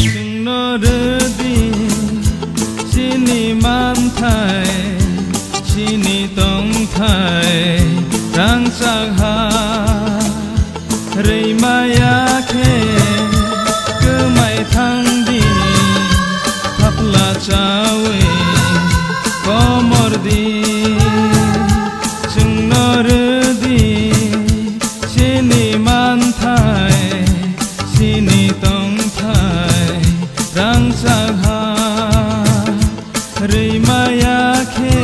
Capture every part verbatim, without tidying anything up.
Chwngno rwdi chini manthai, chini tongthai rangchak ha. Rwimaya khe kwmai thangdi, thapla chawi komordi. Chwngno rwdi chini manthai, chini tongthai rangchak ha. Rwimaya khe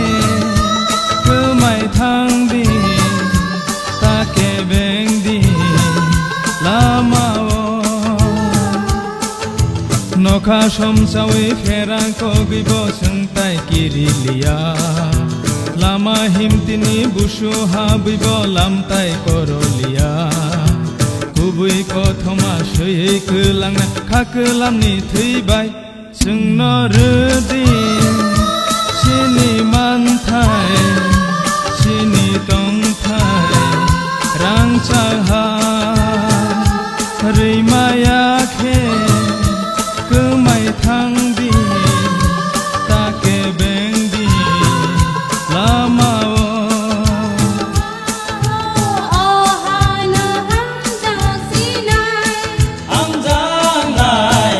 kwmai thangdi, ta kebengdi lamao. Nokha somsawi pherang kogwibo chwngtai kiriliya. Lama himtini busu habwibo lamtai koroliya. Kubui kothoma swiwi kwlangna kha kwlamni thwibai. Chwngno rwdi chini manthai, chini tongthai rangchak ha. Rwimaya khe kwmai thangdi, ta kebengdi lamao. Hamjaknai.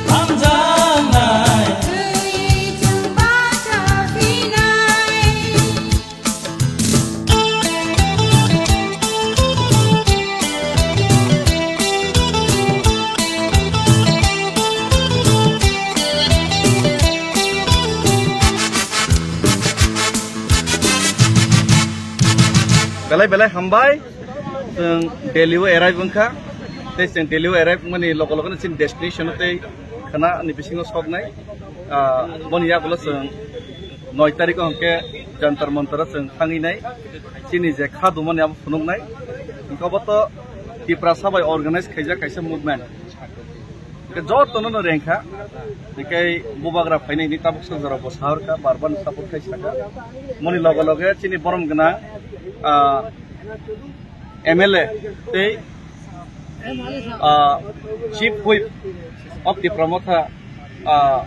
Hamjaknai. Belai belai hambai. Chwng Delhi o arrive wngkha. Tei chwng Delhi o arrive wngmani logo logo no chini destination o tei khana ni bisingo soknai. Ah, boni yagulo chwng noi tarikh o hwnkhe Jantar Mantar o chwng thangwi nai. Chini je kha dumani abo phunuknai. Hwnkhe obo to Tiprasa bai organize khaijak kaisa movement. Hwnkhe jotono no rengkha. Hwnkhe bubagra phainai ni tabuk sanjorok bo saharkha, barban support khai saka. Moni loge loge chini borom gwnang, ah, M L A tei, ah, Chief Whip of Tipra Motha, ah,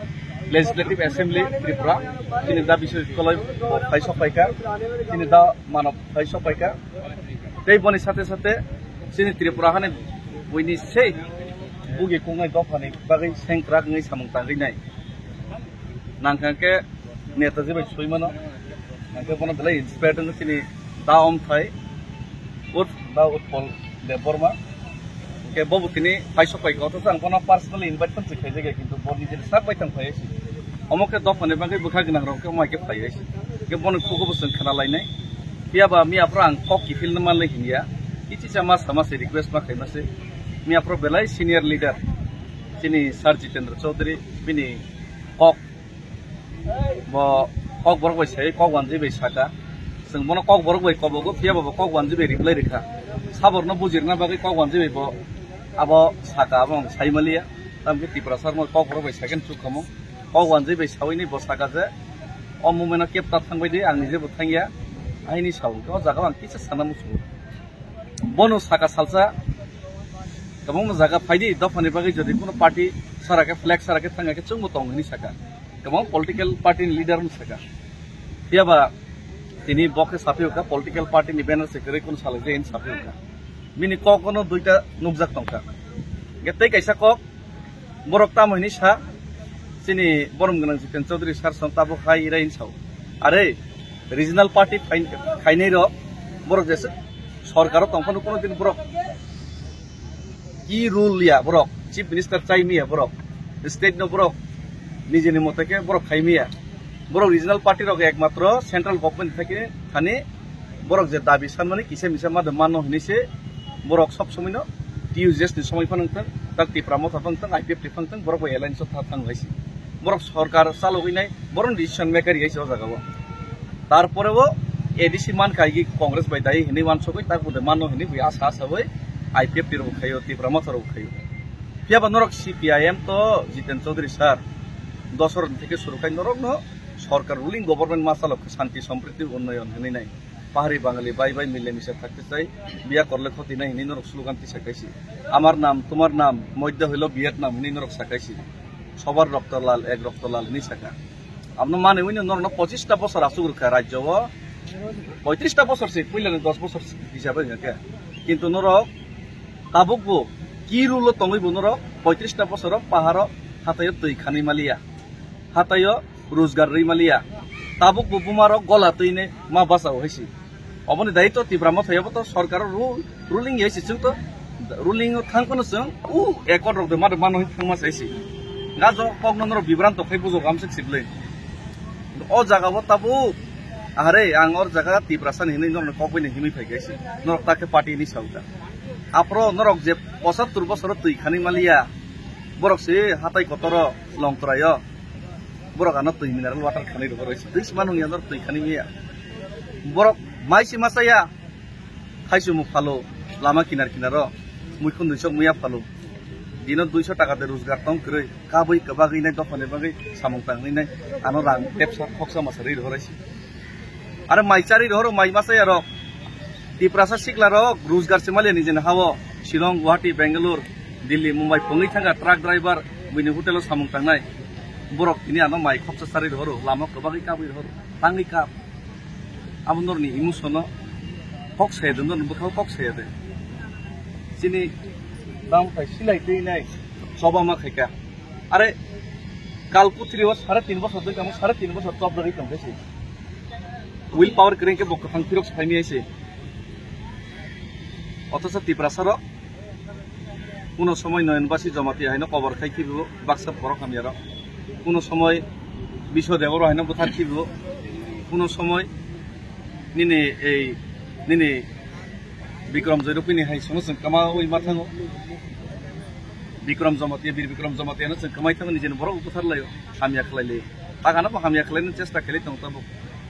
Legislative Assembly Tripura, chini da Biswajit Koloi bo phai sok phaikha, chini da Manob phai sok phaikha. Tei boni sate sate chini Tripura hani buini sei bugi kungnai dophani bagwi sengkrak wngwi samung tangwi nai. Nangkha khe Netaji bai sui mano. Hwnkhe bono belai inspired wngkha chini da Omthai, Ut-, da Utpal Debbarma. Hwnkhe bobo tini paisok pai kha, othocho ang bono personally invite phano se khaijak ya, kintu bo nijeni sak bai thang phai si. Omo khe dophani bagwi bwkha gwnang rok khe omo hai khe phai si. Hwnkhe bono khugo bo chwng khna lainai. Phiya ba miya phuru ang kok kiphilna manlai hinya. Kichisa ma sama se request ma khaima se. Miya phuru belai senior leader chini Sir Jitendra Chaudhary bini kok Bo kok borok bai sai, kok wanjwi bai saka. Chwng bono kok borok bai kobogo, phiya bo bo kok wanjwi bai reply rikha. Saborno bujirna bagwi kok wanjwi bai bo abo saka, abo ang sai maliya. Tamkhe Tiprasa rokno kok borok bai second chuk khamung. Kok wanjwi bai sawini bo saka je, o movement o kepta thangbai di, ang nije bo thangya. Aini sao, o jaga o ang kisa sana muchungo. Bono saka salsa, kwbangma jaga phaidi, dophani bagwi jodi kuno party sara khe, flag sara khe thangya khe chwngbo tong hwnwi saka. Kwbangma political party ni leader no saka. Phiya ba tini bo khe saphiyokha, political party ni banner se kwrwi kuno salai jai hwnwi saphiyokha. Bini kok no duita nukjak tongkha. Hwnkhe tei kaisa kok, Borok tamo hini sa, chini borom gwnang Jiten Chaudhary sir song tabuk hai ira hini sao. Are, regional party khai-, khainai rok, borok jesa sorkar o tong phano kono din borok ki rule ya borok, chief minister chai miya borok, state no borok nijeni mote khe borok khai miya. Borok regional party rok ekmatro central government thani thani borok je dabi sanmani kisa misa ma de mano hinwi se borok sob somoi no T U J S ni somoi phano wngthang, tak Tipra Motha phano wngthang, I P F T phano wngthang, borok bai alliance o tha-, thang hai se. Borok sorkar chalogwi nai, borok ni decision maker hai se o jaga o. Tarpore bo A D C man khai gi Congress bai dai hinwi wansugwi tak bo de mano hinwi bui asa asa bai I P F T rok khaio, Tipra Motha rok khaio. Phiya ba norok C P I M to Jiten Chaudhary sir, dosor theke suru khai norok no sorkar ruling government ma chalok khe shanti sompriti unnoyon hinwi nai. Pahari Bangali bai bai mile misa thakte chai, biya korle khoti nai hinwi norok slogan tisa kaisi. Amar nam, tumar nam, moidya hoilo Vietnam hinwi norok sa kaisi. Sobar rokto lal, ek rokto lal hinwi saka. Amno mane wino norokno pochista bosor asuk rwkha rajyo o. Poitrista bosor se, puila ni dos bosor hisabe hwnkhe. Kintu norok tabuk bo ki rule o tongwi bo norok poitrista bosoro paharo hataio twi khanwi maliya. Hataio rojgar rwi maliya. Tabuk bo buma rok gola twi ne ma basa o haisi. Oboni daitw Tipra Motha yabo to sorkar ru-, ruling yai se chwng to ruling o thang kono chwng u ekot rok de ma de mano hin thangma sai se. Gajo kok no norok bibranto khai bujok amsik siblei. O jaga bo tabuk ahare ang or jaga Tiprasa ni hinwi norok kok bai ni himwi phai kai se. Norok ta khe party ni sauda. Apro norok je pochattor bosoro twi khani maliya. Borok se hatai kotoro Longtrai o. Borok ano twi mineral water khanwi rw rw se. Twi se manung ya norok twi khani miya. Borok mai se ma chaya. Thaichumung phalo, lama kinar kinaro, muikhun duisok muya phalo. Dino duiso taka de rojgar tong kwrwi, kabui kwbagwi nai dophani bagwi samung tangwi nai, ano rang bepsa khoksa masa rwi rohorai si. Are mai chari rohoro mai masa yarok. Tiprasa sikla rok rojgar se maliya nijeni hao, Shillong, Guwahati, Bangalore, Delhi, Mumbai pongwi thangkha truck driver, buini hotel o samung tangnai. Borok tini ano mai khoksa chari rohoro, lama kwbagwi kabui rohoro, tangwi kap. Abo norni emotion no kok saya de, norni bwkhao kok saya de. Chini bang phai silai twi nai choba ma khaika. Are kal puthri o sare tin bosor doi kamo, sare tin bosor chob rwi tong khe se. Will power kwrwi khe bo kwthang phirok se phaimi hai se. Othocho Tiprasa rok Kuno somoi Noyonbasi Jamatia haino kobor khai khibibo baksa borok hamyarok. Kuno somoi Biswa Deboro haino buthar khibibo. Kuno somoi nini ei nini Bikram Joirupini hai sono chwng kama ui ma thango. Bikram Jamatia, Bir Bikram Jamatia no chwng kamai thango nijeni borok buthar laio, hamya khlai laio. Tagano bo hamya khlaina chesta khlai tongo tabuk.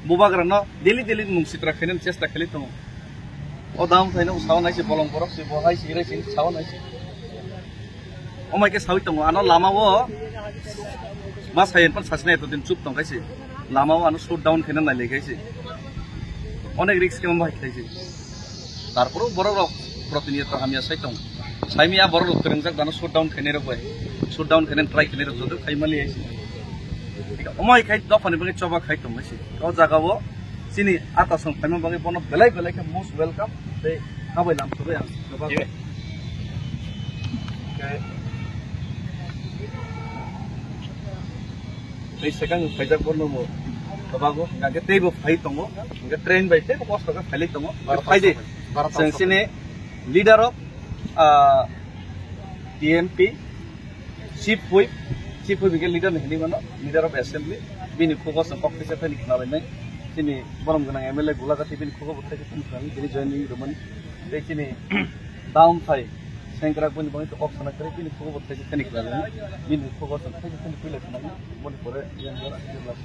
Bubagra no daily daily mung sitra khainani chesta khlai tongo. O dam thaino sawa naisi bolong borok se bo hai se rai se sawa naisi. O mai khe sawi tongo ano lama o ma sayen pan sasina eto din chup tong kaisi. Lama o ano shut down khaina nai lai kaisi. Onek risk khe mo bai khaisi. Tarporo borok rok protiniyoto hamya sai tong. Saimi a borok rok kwrwngjak dano shut down khainai rok bai. Shut down khainai try khainai rok joto khai mali aisi. Omai khai dophani bagwi choba khai tong aisi. O jaga o chini ata song phaima bagwi bono belai belai khe most welcome. Tei habai lam subai ang. Tei sekang phaijak bono mo. Tobago hingke tei bo phai tongo. Hingke train bai tei bo kosto khe phailai tongo. Phaidi. Chwng chini leader of, ah, T M P, Chief Whip, Chief Whip hingke leader ni hinui mano, leader of assembly, bini khugo chwng kok tisa thani khna bai nai, chini borom gwnang M L A Gulagati bini khugo bo thaisa thani khna bai, bini joining rwmani, tei chini down thai, sengkrak bini bagwi kok sana kwrwi, bini khugo bo thaisa thani khna bai nai, bini khugo chwng thaisa thani puila khna bai nai, boni pore yang jora, yang jora.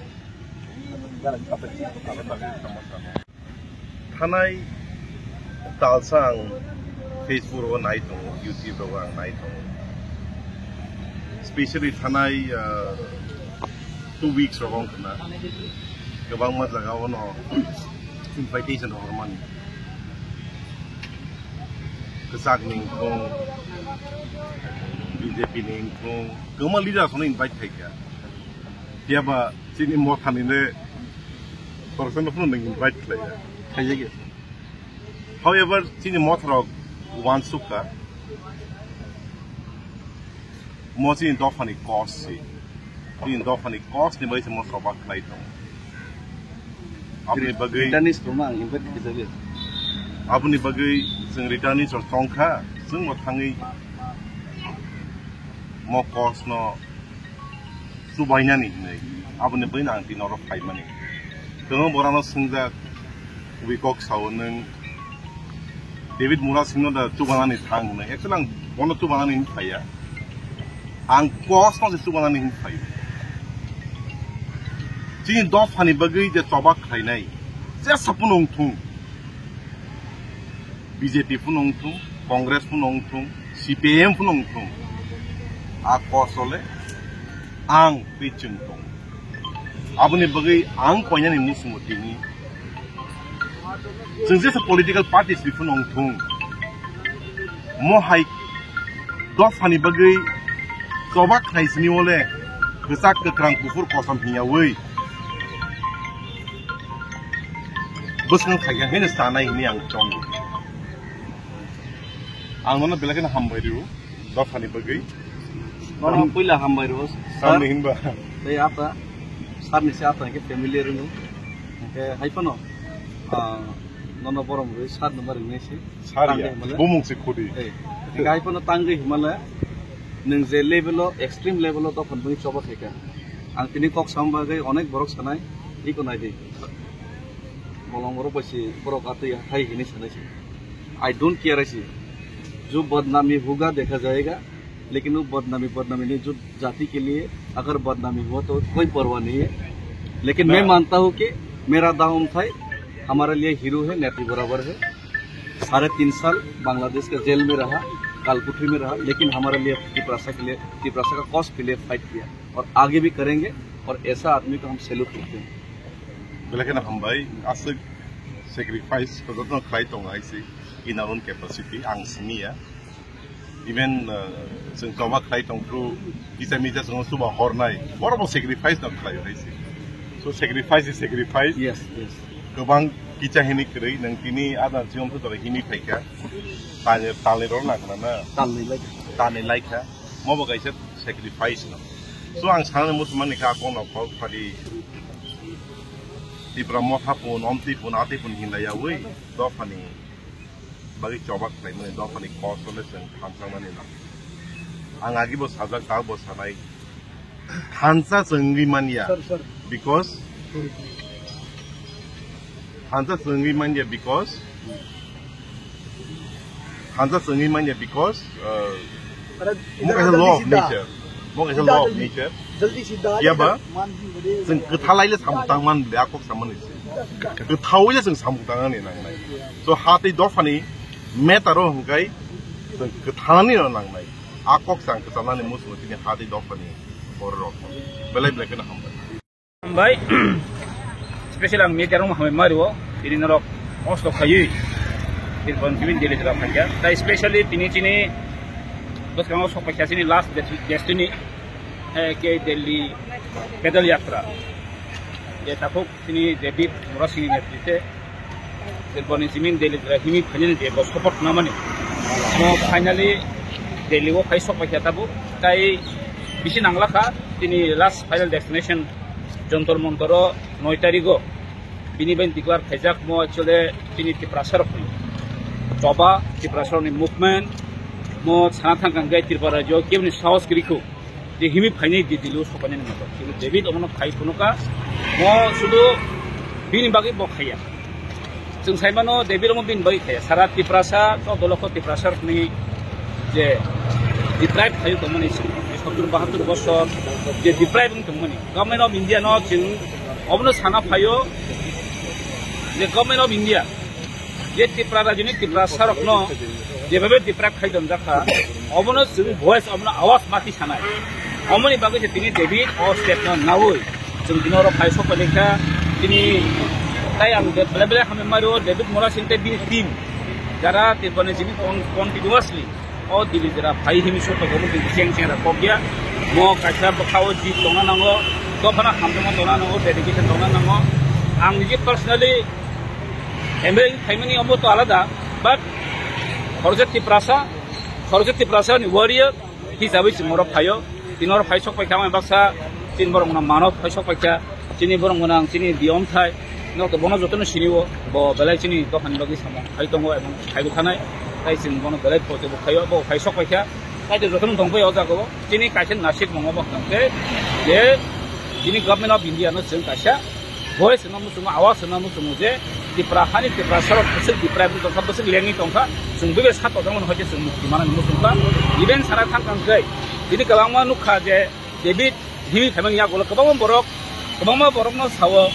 Thanai talsa ang Facebook rogo nai tongo, YouTube rogo ang nai tongo. Specially thanai, ah, two weeks rogo wng khna kwbangma jaga ono invitation rohormani. Kwchak ni wngthung, B J P ni wngthung, kwbangma leaders ono invite khaikha. Phiya ba chini Motha ni le khoroksa no phano nwng invite khlai ya. Khaijak ya. However, chini Motha rok uansuk kha. Mo chini dopha ni cause si. Chini dopha ni cause ni bai se mo choba khlai tongo. Aboni bagwi returnees rokno ang invite khaijak ya. Aboni bagwi chwng returnees rok tong kha, chwng bo thangwi mo cause no Chubainani hinwi. Aboni bagwi ang tini oro phaimani. Tongwi borano swngjak, kubui kok sao nwng David Murasingno da chubanani thang hinwi. Actually ang bono chubanani hinwi phaiya. Ang kosno se chubanani hinwi phaio. Chini dophani bagwi je choba khlainai, jesa phano wngthung. B J P phano wngthung, Congress phano wngthung, C P I M phano wngthung, a kosole ang tei chwng tongo. Aboni bagwi ang koinani muchungo tini. Chwng jesa political parties ni phano wngthung, mo hai dophani bagwi choba khlai sini ole kwchak kwkrang kuphur kosom hiyawi bwskang phaikha hino sanai hinwi ang tongo. Ang nono belai kheno hambai rw dophani bagwi. Nono puila hambai rw, sir. Tamni hinba? Tei ata, sir ni se ata ke familiar rw. Ke hai phano, ah, nono borom rw sir number ni se. Sir ya, bumung se khudi. Hai phano tangwi himale, nwng je level o, extreme level o dophani bagwi choba khaikha. Ang tini kok sam bagwi onek borok sanai, iko nai di. Bolong borok bai se borok atwi hai hinwi sanai se. I don't care se. Jo badnami hoga dekha jayega, lekin wo badnami, badnami nahi jo jati ke liye, agar badnami hua to koi parwa nahi hai. Lekin main manta hu ki mera da Umthai hamare liye hero hai, neti barabar hai. Sare tin sal Bangladesh ka jail mein raha, kalkuthri mein raha, lekin hamare liye Tiprasa ke liye, Tiprasa ka cause ke liye fight kiya. Aur aage bhi karenge, aur aisa aadmi ko hum salute karte hain. Belai kheno hambai, aswk sacrifice ko jotono khlai tongo hai se, in our own capacity, ang simi ya. Even, uh, chwng choba khlai tong phuru, kisa misa chwngno chuba hornai, borok bo sacrifice no khlai hai se. So sacrifice is sacrifice. Yes, yes. Kwbang kisa hini kwrwi, nwng tini adar chiyom se dora hini phaikha. Talni, talni rok na khna na? Talni lai kha. Talni lai kha. Mo bo kaisa sacrifice no. So ang sanani muchung mani kha, akon rok kok phadi Tipra motha pun, omtwi pun, atwi pun hinlai yawi dophani bagwi choba khlaimani, dophani kosole chwng thansa mani na. Ang agi bo sajak, ta bo sanai. Thansa chwngwi manya. Sir, sir. Because Sorry. Thansa chwngwi manya because Thansa chwngwi manya because, uh, Are, mo kaisa law of nature. Mo kaisa law of nature. Jaldi se da. Yaba, chwng kwthalai le samung tang man le, a kok samani se. Kwthawi le chwng samung tang ani nangnai. So, ha tei dophani matter o hwnkhe chwng kwthalani no nangnai. A kok chang kwchalnani muchungo tini ha tei dophani borok rok. Belai belai kheno hambai. Hambai, special ang media rok hambai mario, tini norok kosto khayui, tini kon tini Delhi jora phaikha. Tai specially tini chini bwskango sok phaikha chini last desti-, destiny, eh, ke Delhi pedal yatra. Je takhuk tini David Murasingni netritwe Tirboni jimin Delhi jora himi phainani je bo support khnamani. Mo finally Delhi o phai sok paikha tabuk. Tai bisi nanglakha tini last final destination Jantar Mantar o noi tarik o. Bini bai declare khaijak mo actually tini Tiprasa rokni choba, Tiprasa rokni movement, mo sana thangkang gai Tripura rajyo kebni sahos kwrwi khu. Je himi phainai di dilu sopainani moto. Kintu David omono phai phunukha, mo sudu bini bagwi bo khaiya. Chwng saimano David omo bini bagwi khaiya. Sara Tiprasa, chaudo lokho Tiprasa rokni je deprive khayu tongmani sottur bahattur bosor je deprive wng tongmani. Government of India no chwng omono sana phaio je Government of India je Tipra rajyoni Tiprasa rokno jebabe deprive khai donjakha, obono chwng voice, obono awas mati sanai. Omoni bagwi se tini David o step no nawi chwng tini oro phai sok palikha. Tini tai ang je bele bele hamya mario David Murasing tei bini team jara Tiprani jini con-, continuously o Delhi jora phai himi sok paikha, omo tini cheng cheng ra kok ya. Mo kaisa bwkha o jit tongna nango, dophano hamjakma tongna nango, dedication tongna nango. Ang niji personally M L A phaimani omo to alada, but khoroksa Tiprasa, khoroksa Tiprasa ni warrior hisabai chwng oro phaio. Tini oro phai sok paikha, ang baksa tini borok no mano phai sok paikha, chini borok no ang chini biyom thai, no to bono jotono sinio, bo belai chini dophani bagwi samung khai tongo, ebong khaibo thanai, tai chwng bono belai photo bo khaio, bo phai sok paikha, tai to jotono tong pai o jaga o, chini kaisa nasib mongo bo tong khe, Je chini Government of India no chwng kaisa voice no muchungo, awaz no muchungo je Tipra hani Tipra sorok bwswk Tipra bwswk tongkha, bwswk lengwi tongkha, chwng bwkhe sa tojak mano hwnkhe chwng mukti manani muchungkha. Even sana thang thang khe chini kwbangma nukha je David himwi phaimani yagulo kwbangma borok, kwbangma borokno sao,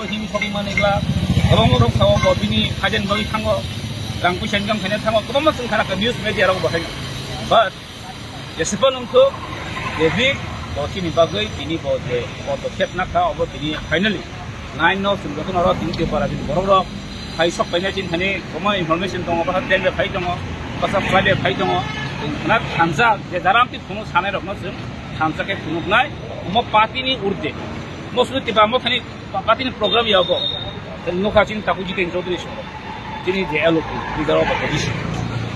himwi thokwi manwi glak, kwbangma borok sao bo bini hajen bagwi thango, rang puisa income khaina thango, kwbangma chwng khana kha news media rok bo haino. But Jeswk nungthuk, David bo chini bagwi tini bo je podokkhep nakha, obo tini finally nine no chwng jotono oro tini Tripura ni borok rok phai sok paina chini thani komo information tongo, bwsa ten bai phai tongo, bwsa flight bai phai tongo. Chwng khna thansa je jaram ti phunuk sanai rokno chwng thansa khe phunuknai, omo party ni urde. Mo sudu tiba mo thani Pa-, party ni program ya bo. Nokha chini Taku Jiten Chaudhary song. Chini je L O P, leader of opposition.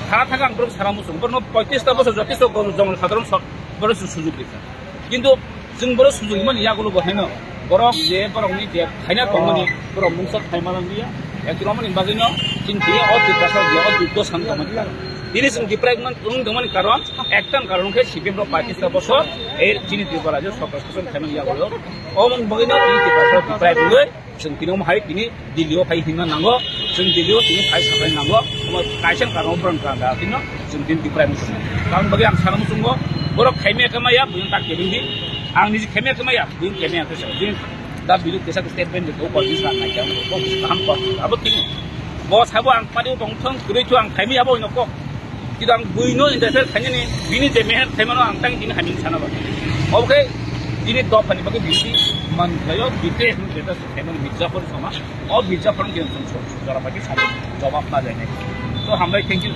Thara thaka ang borok sana muchung. Borokno poitrish ta bosor jotisto gom jongol sadharon sor, borok su-, sujuk rikha. Kintu chwng borok sujuk mani yagulo bo haino. Borok je borokni je khaina tongmani, borok mungsa khaima lang liya. Ekdom mani bagwino chini je o Tiprasa je o dukho san tongmani. Tini chwng deprive man, wng tongmani karon, ektan karon khe C P M rok poitrish ta bosor, e chini Tripura je sorkar shason khaimani yagulo. Omoni bagwino tini Tiprasa deprive wngwi Chwng tini omo hai tini Delhi o phai himna nango, chwng Delhi o tini phai sapai nango, omo kaisa karon borok ni karon da tino chwng tini Tripura ni chwng. Karon bagwi ang sana muchungo, borok khaimaya khe maya, buino tak kebeng di, ang niji khaimaya khe maya, buino khaimaya khe sa, buino da bilu kesa khe statement de ko ko dis na nai jang ko kaham ko abo tini. Bo sabo ang pari tong thong kwrwi thu ang khaimaya abo ino kok. Kintu ang buino interfere khainani, bini je meher khaimano ang tang bini hamya sana ba. Obo khe bini dophani bagwi bini man khlaio, bini khe hwn khe ta khaimani Mirzapur sama. O Mirzapur khe song song jora bagwi sama jawab ma jainai. So hambai, thank you.